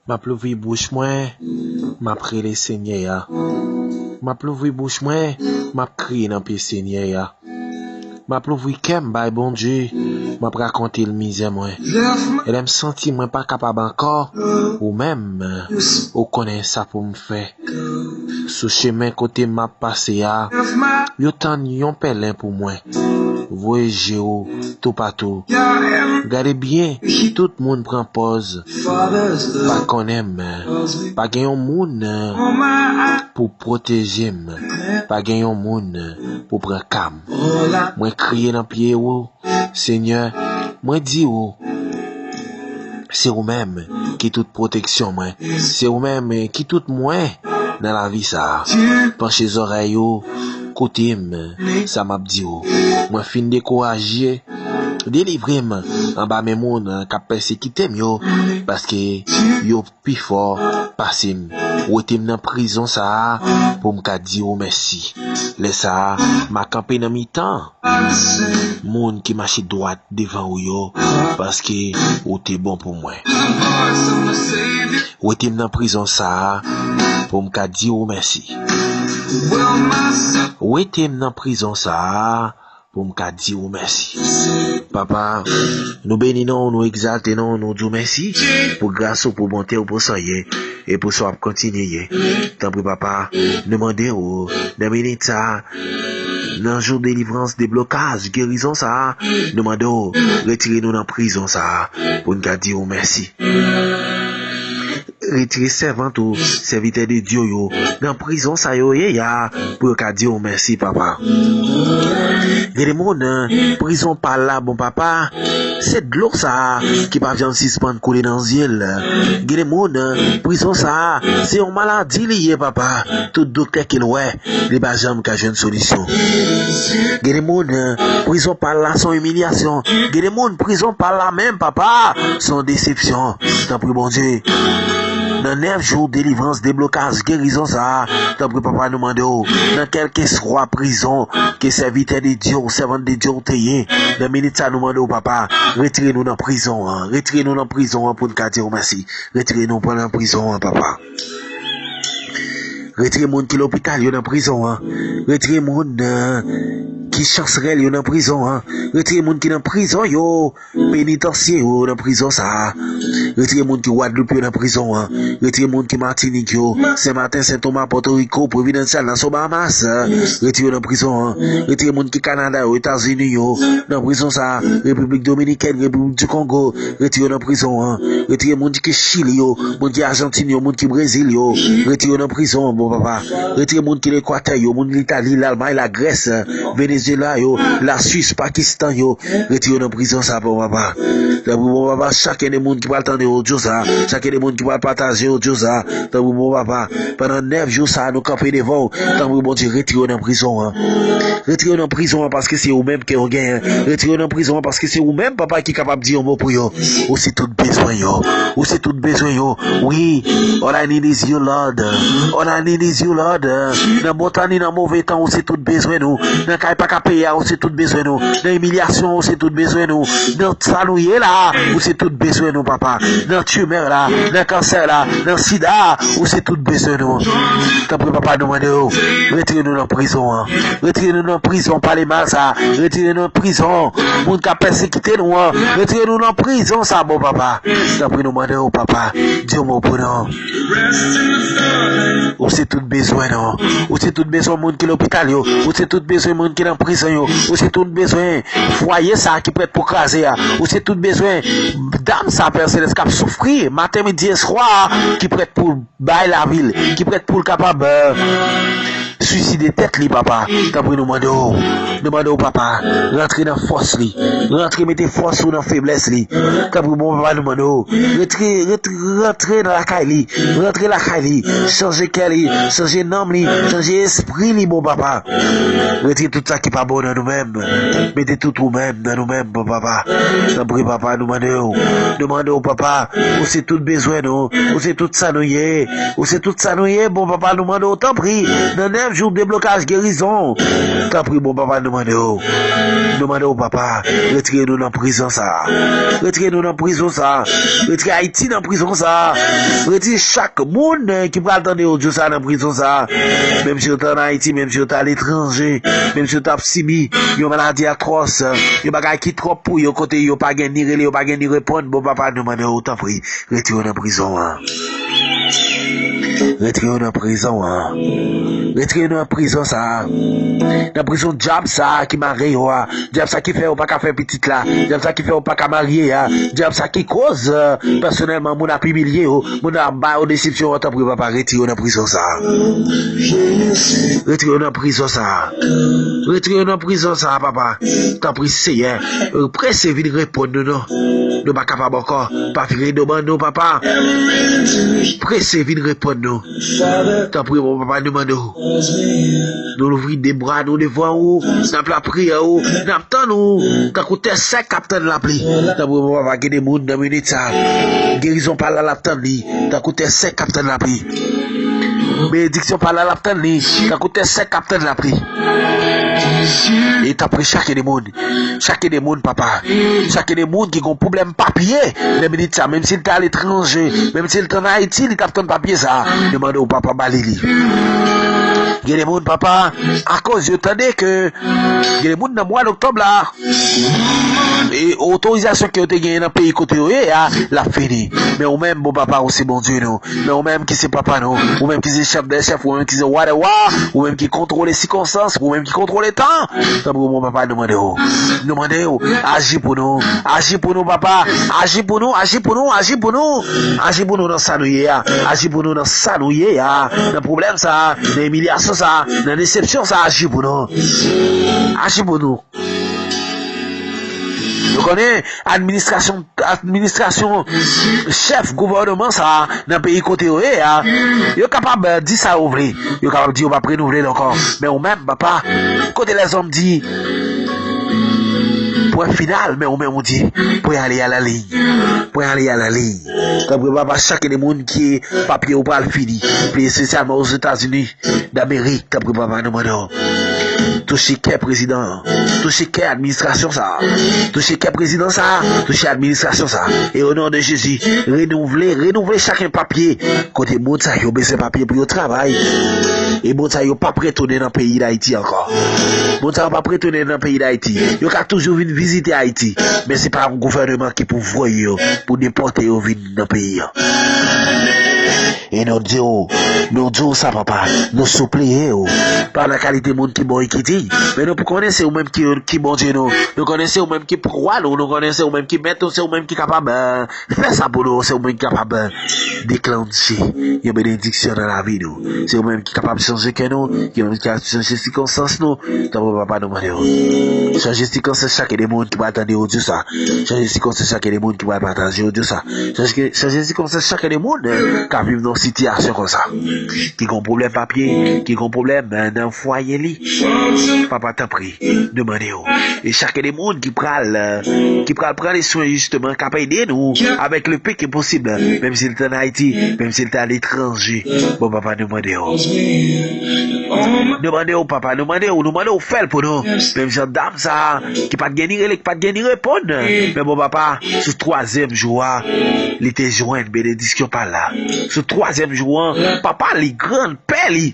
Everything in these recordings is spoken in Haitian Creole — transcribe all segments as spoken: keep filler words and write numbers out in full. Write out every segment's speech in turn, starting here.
M ap louvri bouch mwen, m ap rele Senyè a. M ap louvri bouch mwen, m ap kriye nan pye Senyè a. M ap louvri kè m bay Bondye, m ap rakonte l mizè mwen. E lè m santi mwen pa kapab ankò, ou menm, ou konnen sa pou m fè. Sou chemen kote m ap pase a, yo tann yon pèlen pou mwen. Voye je w toupatou. Gade byen, tout moun pran pòz pa konnen m. Pa gen yon moun pou pwoteje m. Pa gen yon moun pou pran ka m. Mwen kriye nan pye w, Senyè, mwen di w, se ou menm ki tout pwoteksyon mwen. Se ou menm ki tout mwen nan lavi sa a. Panche zòrèy ou, koute m, sa m ap di w. Mwen fin dekouraje, delivre m anba men moun k ap pèsekite m yo, paske yo pi fò pase m. Wete m nan prizon sa a pou m ka di w mèsi. Lè sa a, m a kanpe nan mitan moun ki mache dwat devan ou yo, paske ou te bon pou mwen. Wete m nan prizon sa a pou m ka di w mèsi. Wete m nan prizon sa a pou m ka di w mèsi. Papa, nou beni non w, nou egzalte non w, nou di w mèsi pou gras ou, pou bonte w, pou sa w ye, e pou sa w ap kontinye ye. Tanpri, papa, nou mande w, nan minit sa a, nan jou delivrans, deblokaj, gerizon sa a, nou mande w, retire nou nan prizon sa a, pou n ka di w mèsi. Retire sèvant ou, sèvitè de Dye yo, nan prizon sa yo ye a, pou yo ka di w mèsi, papa. Gen de moun, prizon pa l la, bon papa, se dlo sa a ki pa janm sispann koule nan zye l. Gen de moun, prizon sa a, se yon maladi li ye, papa. Tout doktè ke l wè, li pa janm ka jwenn solisyon. Gen de moun, prizon pa l la se yon imilyasyon. Gen de moun, prizon pa l la menm, papa, se yon desepsyon. Tanpri, Bondye, nan nèf jou delivrans, deblokaj, gerizon sa a, tanpri, papa, nou mande w, nan kèlkeswa prizon ke sèvitè de Dye ou, sèvant de Dye ou te ye, nan minit sa, nou mande w, papa, retire nou nan prizon an, retire nou nan prizon an pou n ka di w mèsi, retire nou nan prizon an, papa. Retire moun ki lopital yo nan prizon an. Retire moun, euh, ki chansrèl yo nan prizon an. Retire moun ki nan prizon yo, penitansye yo nan prizon sa a. Retire moun ki Gwadloup yo nan prizon an. Retire moun ki Matinik yo, Senmaten, Sentoma, Pòtoriko, Providansyal, Naso, Bahamas. Retire yo nan prizon an. Retire moun ki Kanada yo, Etazini yo, nan prizon sa a. Repiblik Dominikèn, Repiblik di Kongo, retire yo nan prizon an. Retire moun ki Chili yo, moun ki Ajantin yo, moun ki Brezil yo, retire yo nan prizon an, bon papa. Retire moun ki Lekwatè yo, moun Litali, Lalmay, Lagrès, Venezuela yo, Laswis, Pakistan yo, retire yo nan prizon sa, bon papa. Tanpri, bon papa, chaken de moun ki pral tande odyo sa, chaken de moun ki pral pataje odyo sa, tanpri, bon papa, pandan nèf jou sa, nou kanpe devan w, tanpri, Bondye, retire yo nan prizon an. Retire yo nan prizon an, paske se ou menm ke yo genyen. Retire yo nan prizon an, paske se ou menm, papa, ki kapab di yon mo pou yo. Ou se tout bezwen yo. Ou se tout bezwen yo. Wi. All I need is you, Lord. All I need is you, Lord. Nan bon tan ni nan move tan, ou se tout bezwen nou. Nan kay pa ka peye a, ou se tout bezwen nou. Nan imilyasyon, ou se tout bezwen nou. Nan sa nou ye la, ou se tout bezwen nou, papa. Nan timè la, nan kansè la, nan sida, ou se tout bezwen nou. Tanpri, papa, nou mande w, retire nou nan prizon an. Retire nou nan prizon, pale mal sa. Retire nou nan prizon, moun k ap pèsekite nou an. Retire nou nan prizon sa, bon papa. Tanpri, nou mande w, papa, di yon mo pou nou. Ou se tout bezwen nou. Ou se tout bezwen moun ki lopital yo. Ou se tout bezwen moun ki nan prizon yo. Ou se tout bezwen fwaye sa ki prèt pou kraze a. Ou se tout bezwen dam sa, Pè Selès, k ap soufri maten, midi e swa, ki prèt pou bay lavi l, ki prèt pou l kapab, euh, swiside tèt li, papa. Tanpri, nou mande w. Nou mande w, papa, rantre nan fòs li. Rantre mete fòs ou nan feblès li. Tanpri, bon papa, nou mande w. Retire, retire, rantre nan lakay li. Rantre lakay li. Chanje kè li. Chanje nanm li. Chanje espri li, bon papa. Retire tout sa ki pa bon nan nou menm. Mete tout ou menm nan nou menm, bon papa. Tanpri, papa, nou mande w. Nou mande w, papa. Ou se tout bezwen nou. Ou se tout sa nou ye. Ou se tout sa nou ye, bon papa, nou mande w, tanpri. Nan nèf Jou deblokaj gerizon. Tanpri, bon papa, nou mande w. Nou mande w, papa, retire nou nan prizon sa a. Retire nou nan prizon sa a. Retire Ayiti nan prizon sa a. Retire chak moun, eh, ki pral tande odyo sa a nan prizon sa a. Menm si yo t ann Ayiti, menm si yo t aletranje, menm si yo t ap sibi yon maladi atwòs, yon bagay ki twòp pou yo, kote yo pa gen ni rele, yo pa gen ni reponn, bon papa, nou mande w, tanpri, retire yo nan prizon an. Retire yo nan prizon an. Retire yo nan prizon sa a. Nan prizon dyab sa a ki mare yo a. Dyab sa ki fè yo pa ka fè pitit la. Dyab sa ki fè yo pa ka marye a. Dyab sa ki koz, euh, pèsonèlman, moun ap imilye yo. Moun ap ba yo desepsyon an, tanpri, papa, retire yo nan prizon sa a. Retire yo nan prizon sa a. Retire yo nan prizon sa a, papa. Tanpri, Seyè. Prese vin reponn nou, non. Nou pa kapab ankò. Pa vire do ban nou, papa. Prese vin reponn nou. Tanpri, bon papa, nou mande w. Nou louvri de bra nou devan ou. N ap lapriyè ou. N ap tann ou. Tankou tè sèk k ap tann lapli. Tanpri, bon papa, gen de moun nan minit sa. Gerizon pa la, l ap tann li. Tankou tè sèk k ap tann lapli. Benediksyon pa la, l ap tann li. Tankou tè sèk k ap tann lapli. E tanpri, chak de moun. Chak de moun, papa. Chak de moun ki gon pwoblèm papye. Nan minit sa, menm si l te aletranje, menm si l te ann Ayiti, li t ap tann papye sa. Nou mande w, papa, ba li li. Gen de moun, papa, akoz yo tande ke gen de moun nan mwa doktòb la, e otorizasyon ke yo te genyen nan peyi kote yo ye a, l ap fini. Men ou menm, bon papa, ou se Bondye nou. Men ou menm ki se papa nou, ou menm ki se chèf dè chèf, ou menm ki se wa dè wa, ou menm ki kontwole sikonstans, ou menm ki kontwole tan. Tanpri, bon papa, nou mande w. Nou mande w, aji pou nou. Aji pou nou, papa. Aji pou nou, aji pou nou, aji pou nou. Aji pou nou nan sa nou ye a. Aji pou nou nan sa nou ye a. Nan pwoblèm sa a, nan imilyasyon sa a, nan desepsyon sa a, aji pou nou. Aji pou nou. Nou konnen administrasyon, administrasyon chèf gouvènman sa a nan peyi kote yo ye a, yo kapab, eh, di sa yo vle. Yo kapab di yo p ap renouvle l ankò. Men ou menm, papa, kote lèzòm di, pwen final, men ou menm ou di, pwen ale a la liy. Pwen ale a la liy. Tanpri, papa, chak de moun ki papye yo pral fini, pli espesyalman Ozetazini Damerik, tanpri, papa, nou mande w. Touche kè prezidan an. Touche kè administrasyon sa a. Touche kè prezidan sa a. Touche administrasyon sa a. E o non de Jezi, renouvle, renouvle chak papye. Kote moun sa yo bezwen papye pou yo travay. E moun sa yo p ap retounen nan peyi Dayiti ankò. Moun sa yo p ap retounen nan peyi Dayiti. Yo ka toujou vin vizite Ayiti. Men se pa yon gouvènman ki pou voye yo, pou depòte yo vin nan peyi an. E nou di w, nou di w sa, papa, nou sipliye w. Pa nan kalite moun ki bon e ki diy, men nou konnen se ou menm ki, ki Bondye nou. Nou konnen se ou menm ki wa nou. Nou konnen se ou menm ki mèt nou. Se ou menm ki kapab, eh, fè sa pou nou. Se ou menm ki kapab, eh, deklanche yon benediksyon nan lavi nou. Se ou menm ki kapab chanje kè nou, ki menm ki kapab chanje sikonstans nou. Tanpri, papa, nou mande w. Chanje sikonstans chak de moun ki pral tande odyo sa. Chanje sikonstans chak de moun ki pral pataje odyo sa. Chanje, chanje sikonstans chak de moun, eh, k ap viv nan sitiyasyon konsa. Ki gon pwoblèm papye, ki gon pwoblèm, eh, nan fwaye li. Papa, tanpri, nou mande w. E chak de moun ki pral, eh, ki pral pran le swen, jisteman, k ap ede nou avèk le pe ke posib, menm si l te ann Ayiti, menm si l te aletranje. Bon, papa, nou mande w. Nou mande w, papa, nou mande w, nou mande w fè l pou nou. Menm jan dam sa a, ki pa t gen ni rele, ki pa t gen ni reponn. Men bon, papa, sou twazyèm jou a, li te jwenn benediksyon pa l la. Sou twazyèm jou an, papa li, granpè li,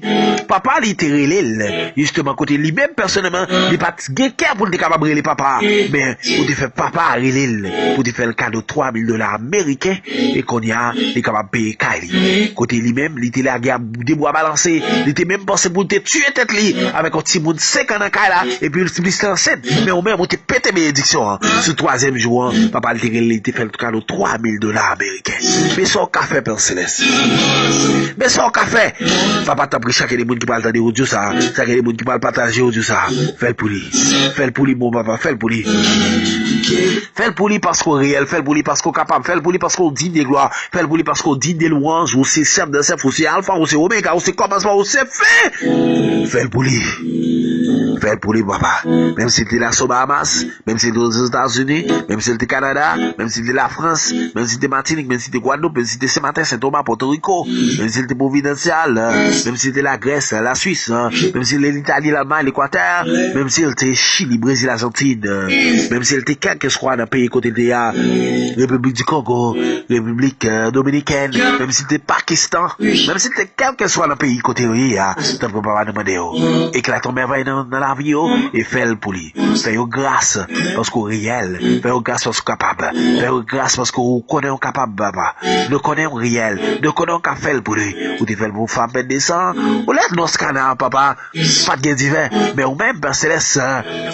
papa li te rele l. Jisteman, kote li menm, pèsonèlman, li pa t gen kè pou l te kapab rele papa. Men, ou te fè papa a rele l, pou te fè l kado twa mil dola ameriken, e kounye a, li kapab peye kay li. Kote li menm, li te lage a de bra balanse, li te menm panse pou l te tiye tèt li avèk yon timoun senk an nan kay la, epi l plis ansent. Men ou menm, ou te pete benediksyon an. Sou twazyèm jou an, papa l te rele, li te fè l kado twa mil dola ameriken. Men sa w ka fè, Pè Selès. Men sa w ka fè. Papa, tanpri, chak de moun ki pral tande odyo sa a, chak de moun ki pral pataje odyo sa a, fè l pou li. Fè l pou li, bon papa, fè l pou li. Fè l pou li paske w reyèl, fè l pou li paske w kapab, fè l pou li paske w diy de glwa, fè l pou li paske w diy de lwanj, ou se chèf dè chèf, ou se alfa, ou se omega, ou se kòmansman, ou se fen. Fè l pou li. Fè l pou li, papa. Menm si l te Nassau Bahamas, menm si l te Ozetazini, menm si l te Kanada, menm si l te Lafrans, menm si l te Matinik, menm si l te Gwadloup, menm si l te Senmaten, Sentomas, Pòtoriko, menm si l te Pwovidansyal, menm si l te Lagrès, Laswis, menm si l te Litali, Lalmay, Lekwatè, menm si l te Chili, Brezil, Ajantin, menm si l te kèlkeswa nan peyi kote l te a, Repiblik di Kongo, Repiblik, eh, Dominikèn, menm si l te Pakistan, menm si l te kèlkeswa nan peyi kote yo ye a, tanpri papa nou mande w, eklate yon mèvèy nan, nan lavi yo, e fè l pou li. Fè yo gras, paske w reyèl. Fè yo gras paske w kapab. Fè yo gras paske w konnen w kapab, papa. Nou konnen w reyèl. Nou konnen w ka fè l pou li. Ou te fè l pou Fab Mendez an. Ou lè Nos Kana, papa. Pa t gen diven. Men ou menm, Pè Selès,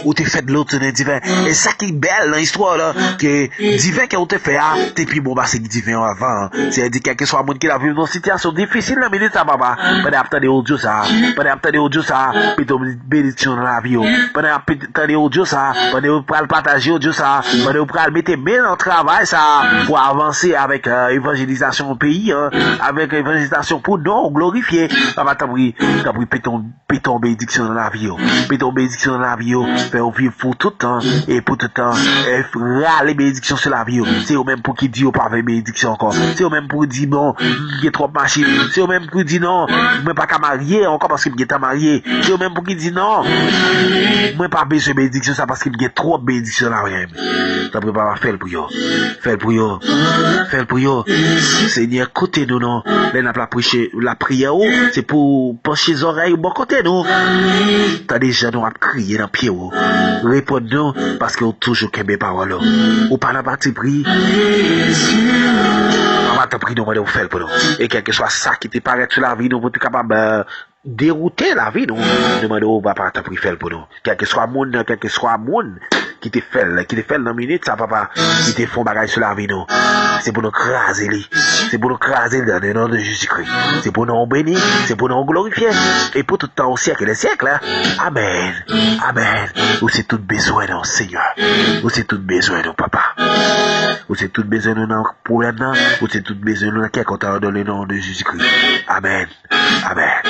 ou te fè dlo tounen diven. E sa ki bèl nan istwa w lan, ke diven ke ou te fè a, te pi bon pase diven yo avan an. Sètadi, kèlkeswa moun ki ap viv nan sitiyasyon difisil nan minit sa, papa, pandan y ap tande odyo sa, pandan y ap tande odyo sa, pito benediksyon nan lavi yo. Pandan y ap pit-, tande odyo sa, pandan yo pral pataje odyo sa, pandan yo pral mete men nan travay sa pou avanse avèk, eh, evanjelizasyon peyi an, avèk evanjelizasyon pou non w glorifye. Papa, tanpri, tanpri, pito, pito benediksyon nan lavi yo. Pito benediksyon nan lavi yo. Fè yo viv pou tout tan e pou tout tan. E rale benediksyon sou lavi yo. Se yo menm pou ki di yo pa vle benediksyon ankò. Se yo menm pou di, bon, m gen twòp machin. Se yo menm pou di, non, mwen pa ka marye ankò paske m gentan marye. Se yo menm pou ki di, non, mwen pa bezwen benediksyon sa paske m gen twòp benediksyon nan men m. Tanpri, papa, fè l pou yo. Fè l pou yo. Fè l pou yo. Senyè, koute nou non. Lè n ap lapriyè, lapriyè ou, se pou w panche zòrèy ou bò kote nou. Tande jan nou ap kriye nan pye ou. Reponn nou, paske ou toujou kenbe pawòl ou. Ou pa nan patipri. Papa, tanpri, nou mande w fè l pou nou. E kèlkeswa sa ki te parèt sou lavi nou pou te kapab, eh, dewoute lavi nou, nou mande w, papa, tanpri, fè l pou nou. Kèlkeswa moun nan, kèlkeswa moun ki te fè l, ki te fè l nan minit sa, papa, ki te fè yon bagay sou lavi nou. Se pou nou kraze li. Se pou nou kraze l dans le nom de Jésus-Christ. Se pou non w beni, se pou non w glorifye. E pou tout tan, au siècle des siècles. Amèn. Amèn. Ou se tout bezwen nou, Senyè. Ou se tout bezwen nou, papa. Ou se tout bezwen nou nan pwoblèm nan. Ou se tout bezwen nou nan kè kontan, dans le nom de Jésus-Christ. Amèn. Amèn.